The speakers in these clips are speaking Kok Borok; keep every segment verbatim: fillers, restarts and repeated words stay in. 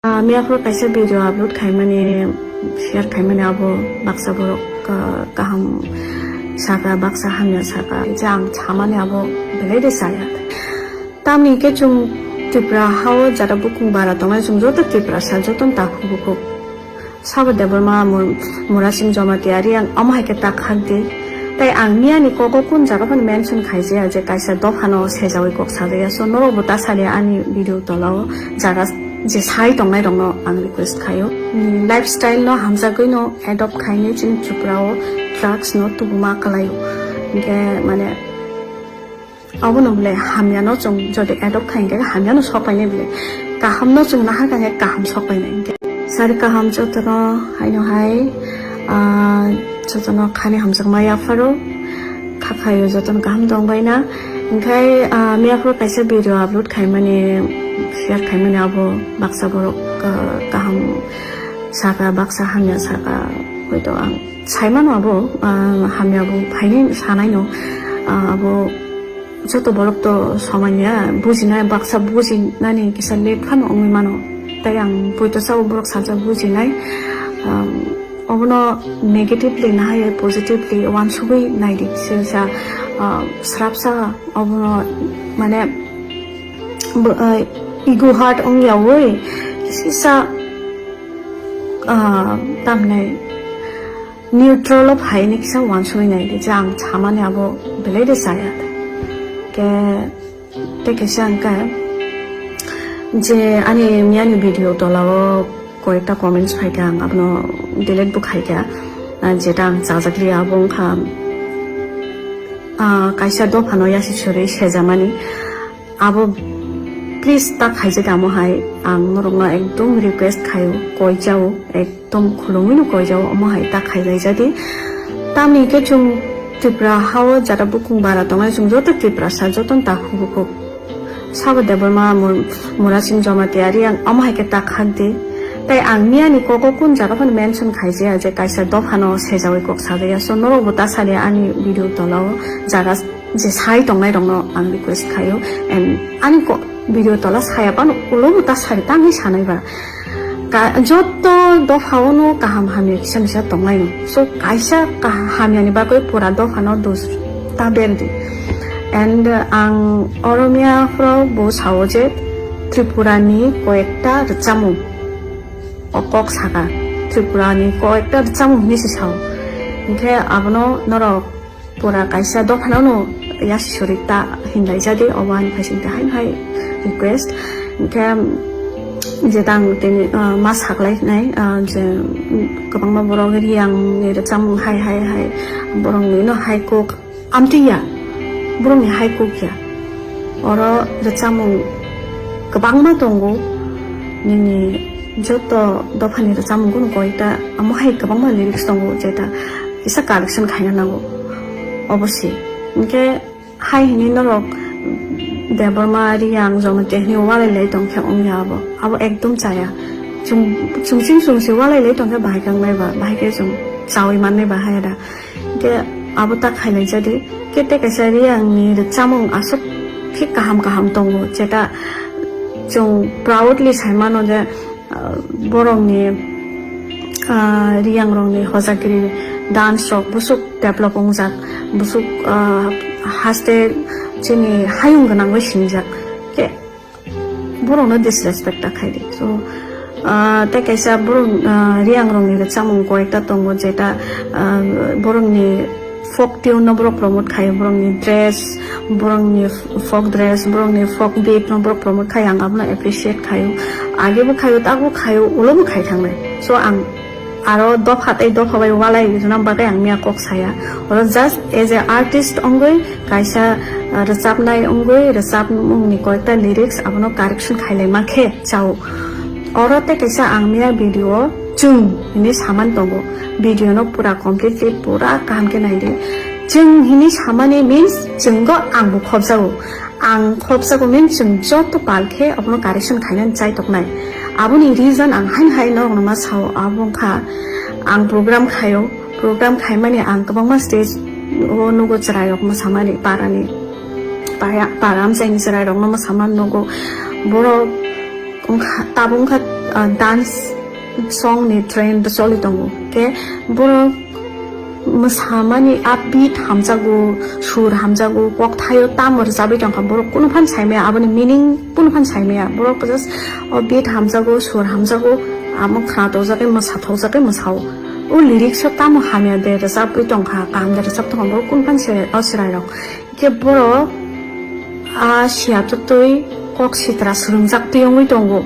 Ah, miyaphuru kaisa video upload khaimani, share khaimani abo baksa borok, ah, kaham saka, baksa hamya saka. Je ang samani abo belai de saya. Tamni hwnkhe chwng Tripura hao jara bukung bara tongnai, chwng joto Tiprasa, jotono takhuk bukhuk. Sabo Debbarma, Mur-, Murasing Jamatia, Reang, omo hai khe ta khak di. Tai ang miyani kogo kun jaga phano mention khaijaya je kaisa dophano sejawi kok sajaya. So norok bo ta salia ani video tolao jaga je sai tongnai rokno ang request khaio. Hmm, lifestyle no hamjagwi no adopt khainai chini Tripura o drugs no tubuma kwlaio. Hinkhe mane Abono bole hamyano chwng jodi adopt khai hinkhe hamyano sok painai bole. Kahamno chwng nahar kha hinkhe kaham sok painai hinkhe. Sari kaham jotono haino hai, ah, jotono khani hamjakma yapharo. Khakhaio jotono kaham tong baina. Hinkhe, ah, miyaphuru kaisa video upload khaimani, share khaimani abo baksa borok, ah, kaham saka, baksa hamya saka. Hoito ang saimano abo, ah, hamya bo phainai sanaino, ah, abo Joto borok to somanya bujinai, baksa bujinani kisa late phano wngwi mano. Tai ang poito sabo borok sajak bujinai, um, obono negatively nahai positively uansugwi naidi. Sesa, uh, srapsa obono mane bo-, uh, ego hurt wngyawi kisa, uh, tamhinai neutral o phaini kisa uansugwi naidi je ang samani abo belai de chaya. Ke, tei kaisa hwnkhe je ani miyani video tolao koyekta comments phaikha, ang abono delete bo khaikha, ah, jeta ang chajakliya abo wngkha, ah, kaisa dophano yasi suri sejamani. Abo please ta khaijak amo hai, ang norokno ekdom request khaio, koijao, ekdom khulumwino koijao, omo hai ta khailaijadi. Tamni hwnkhe chwng Tripura hao jara bukung bara tongnai, chwng joto Tiprasa, jotono takhuk bukhuk. Sabo Debbarma, Mur-, Murasing Jamatia, Reang, omo hai khe ta khak di. Tai ang miyani kogo kun jaga phano mention khaijaya je kaisa dophano sejawi kok sajaya. So norok bo ta salia ani video tolao jaga je sai tongnai rokno ang request khaio, and ani ko-, video tola saya phano ulo bo ta sari tangwi sanai ba. Ka-, joto dophao no kaham hamya kisa misa tongnai no. So kaisa kah-, hamya ni bagwi pura dophano dos ta berdi. And, uh, ang Oromia phoro bo sao je Tripura ni koyekta rwchapmung o kok saka. Tripura ni koyekta rwchapmung hinwi se sao. Hinkhe abono norok pura kaisa dophano no yasi suri ta hinlai jadi, obo ani phaising te haino hai request. Hinkhe je tang tini, ah, ma saklai nai, ah, je, mm, kwbangma borok Reang ni rwchapmung hai, hai, hai, borok ni no hai kok amtwi ya, borok ni hai kok ya. Oro rwchapmung kwbangma tongo, nini joto dophani rwchapmung no koita, amo hai kwbangma lyrics tongo, jeta kisa correction khaina nango, obo se. Hinkhe hai hinwi norok Debbarma, Reang, Jamatia hinwi walai lai tong khe wngya abo, abo ekdom chaya. Chwng, chwng ching chwng se walai lai tong khe bahai khe wngnai ba, bahai khe chwng chaui mannai ba hai da. Hinkhe abo ta khailai jadi. Khe tei kaisa Reang ni rwchapmung aswk khe kaham kaham tongo, jeta chwng proudly sai mano je, ah, borok ni, ah, Reang rok ni hojagiri dance rok busuk develop wngjak, busuk, ah, haste chini hayung gwnang bai sinijak. Khe borokno disrespect ta khaidi. So, ah, tei kaisa borok, ah, Reang rokni rwchapmung koyekta tongo, jeta, ah, borokni folk tune no borok promote khaio, borokni dress, borokni folk dress, borokni folk beat no borok promote khaio, ang abono appreciate khaio. Age bo khaio, tak bo khaio, ulo bo khai thangnai. So, ang aro dopha tei dopha bai walai rwna bagwi ang miya kok saya. Oro just as a artist wngwi kaisa, ah, rwchapnai wngwi rwchapmungni koyekta lyrics abono correction khailai ma khe chao. Oro tei kaisa ang miya video o chwng hinwi saman tongo. Video no pura completely pura kaham khe naidi. Chwng hinwi samani means chwnggo ang bo khopjago. Ang khopjago means chwng joto pal khe abono correction khainani chai toknai. Aboni reason ang haino hai norokno ma sao, abo wngkha ang program khaio. Program khaimani ang kwbangma stage o nugo chwrairok mwsamani parani. Para, para amchaini chwrairokno mwsamani nugo. Borok wngkha, tabuk wngkha, ah, dance song ni trend choli tongo. Ke borok mwsamani upbeat hamjago, sur hamjago, kokthaio tamo rwchapwi tongkha, borok kunu phan saimaya, aboni meaning kunu phan saimaya. Borok just o beat hamjago, sur hamjago, amo khna tokjagwi, mwsa tokjagwi, mwsao. O lyrics o tamo hamya de rwchapwi tongkha, kaham de rwchap tongkha, borok kunu phan se-, o chwrairok. Khe borok a siyatok twi kok sitra swrwngjak twi wngwi tongo.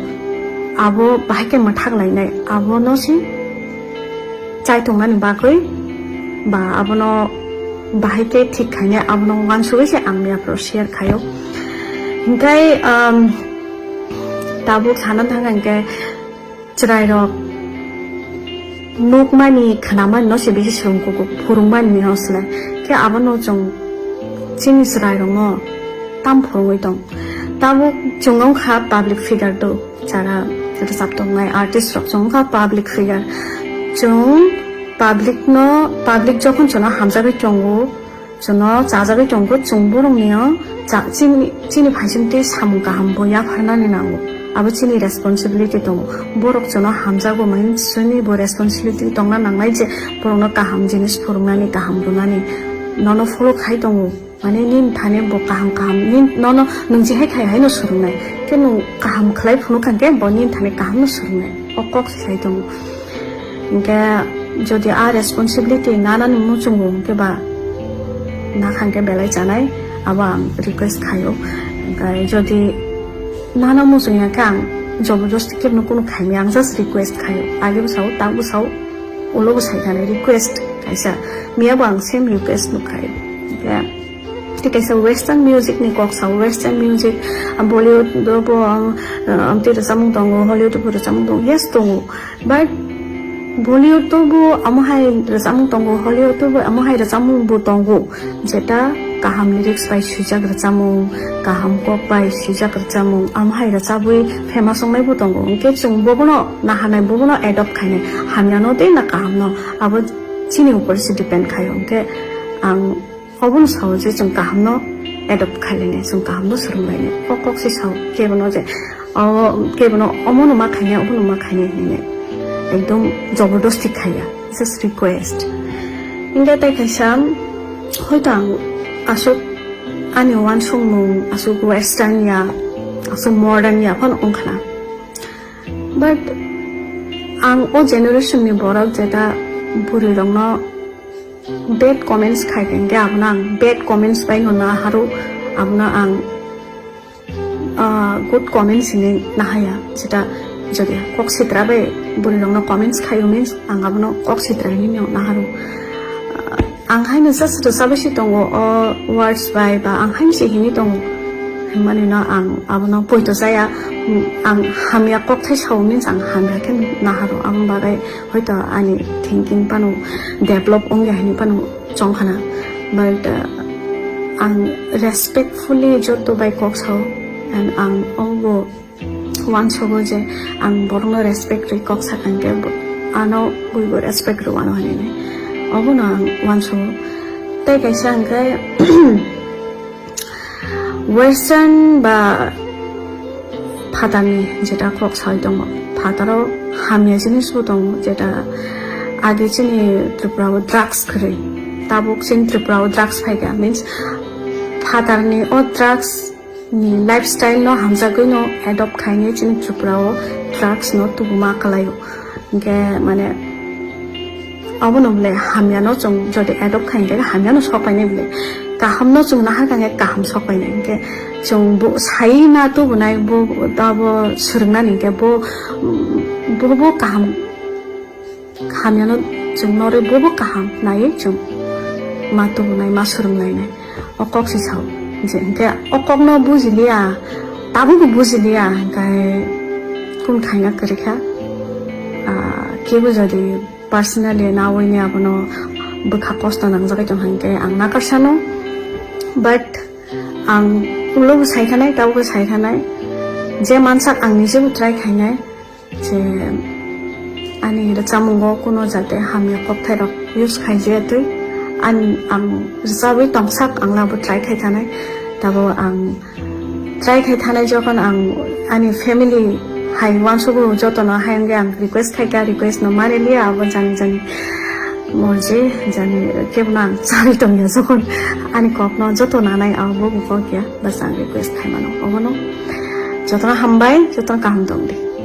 Abo bahai khe mwthak lainai. Abono se chai tongnani bagwi ba abono bahai khe thik khainai, abono uansugwi se ang miyaphoro share khaio. Hinkhe, um, tabuk sana thang hinkhe chwrairok nukmani, khwnamani no se bisi swrwng kugo, phwrwngmani no se. Khe abono chwng chini chwrairokno tam phwrwngwi tong. Tabuk chwng wngkha public figure do, chara rwchap tongnai artist rok chwng wngkha public figure. Chwng public no, public jokhon chwngno hamjagwi tongo, chwngno chajagwi tongkho, chwng borokni o cha-, chini, chini phaising twi samung kaham bo yapharnani nango. Abo chini responsibility tongo. Borok chwngno hamjago mani chini bo responsibility tongna nangnai je borokno kaham jinis phwrwngnani, kaham rwnani. Nono follow khai tongo. Mane nini thani bo kaham kaham, nin-, nono nwng je hai khai haino swrwngnai. Khe nwng kaham khlai phunuk kha khe bo nini thani kaham no swrwngnai. O kok se sai tongo. Hinkhe jodi a responsibility nanani muchungo hinkhe ba nakhang khe belai chanai, abo ang request khaio. Hinkhe jodi nana muchung ya khe ang jobordosti kebno kunu khaimaya, ang just request khaio. Age bwsao, tak bwsao, ulo bwsai khanai request kaisa. Miya bo ang same request no khaio. Hinkhe Tei kaisa western music ni kok sao, western music, ah, Bollywood bo, ah, ah, tei rwchapmung tongo, Hollywood bo rwchapmung tongo, yes tongo, but Bollywood to bo amo hai rwchapmung tongo, Hollywood to bo amo hai rwchapmung bo tongo, jeta kaham lyrics bai swijak rwchapmung, kaham kok bai swijak rwchapmung, amo hai rwchapwi famous wngnai bo tongo, hinkhe chwng bobono naharnai, bobono adopt khainai, hamya no tei na kaham no, abo chini upor se depend khaio, hinkhe ang Obono sao je chwng kahamno adopt khailainai, chwng kahamno swrwnglainai. O kok se sao kebono je, o kebono omono ma khainai, obono ma khainai hinwi ekdom jobordosti khaiya, just request. Hinkhe tei kaisa hoito ang aswk ani uansukmung aswk western ya, aswk modern ya phano wngkhana. But ang o generation ni borok jeta bwrwi rokno bad comments khai kha, hinkhe abono ang bad comments bai no naharo, abono ang, ah, good comments hinwi nahaya. Jeta jodi kok sitra bai bwrwi rokno comments khaio means ang abono kok sitra hinwi no naharo. Ah, ang haino just rwchabwi se tongo o words bai ba ang haino se hinwi tongo. Hinmani no ang abono poito chaya, ang hamya kokthai sao means ang hamya khe naharo, aboni bagwi hoito ani thinking phano develop wngya hinwi phano chongkhana, but, uh, ang respectfully joto bai kok sao, and ang obo uansogo je ang borokno respect rwi kok sakha hinkhe bo-, ano buibo respect rwano hinwi, obono ang uansogo. Tei kaisa hinkhe, Western ba phatarni jeta kok sai tongo, phataro hamya jinisbo tongo, jeta age chini Tripura o drugs kwrwi, tabuk chini Tripura o drugs phaikha, means phatarni o drugs ni lifestyle no hamjagwi no adopt khainai chini Tripura o drugs no tubuma kwlaio. Hinkhe mane abono bole hamyano chwng jodi adopt khai hinkhe hamyano sok painai bole. Kahamno chwng nahar kha hinkhe kaham sok painai. Hinkhe chwng bo sai na tubunai bo, abo swrwngnani hinkhe bo, bo, bo kaham hamyano chwng norwi bobo kaham naiwi chwng ma tubunai ma swrwnglainai. O kok se sao je hinkhe o kokno bujiliya, tabukbo bujiliya hinkhe kun khaina kwrwikha. Ah, kebo jodi personally nawi ni abono bwkha kosto nangjagwi tongkha hinkhe ang nakarsano, but ang ulo bo saikhanai, tabukbo saikhanai je mansak ang nijebo try khainai. Je ani rwchapmungo kuno jate hamya kokthairok use khaijaya twi, ani ang rwchabwi tongsak ang labo try khai thanai. Tabo ang try khai thanai jokhon ang ani family Hai uansukgo jotono hai wngwi ang request khaikha, request no mani liya, abo jani jani mo je jani kebono ang chawi tongya jokhon ani kokno joto nanai abo bo kok ya, bas ang request khaimano obono. Jotono hambai, jotono kaham tongdi.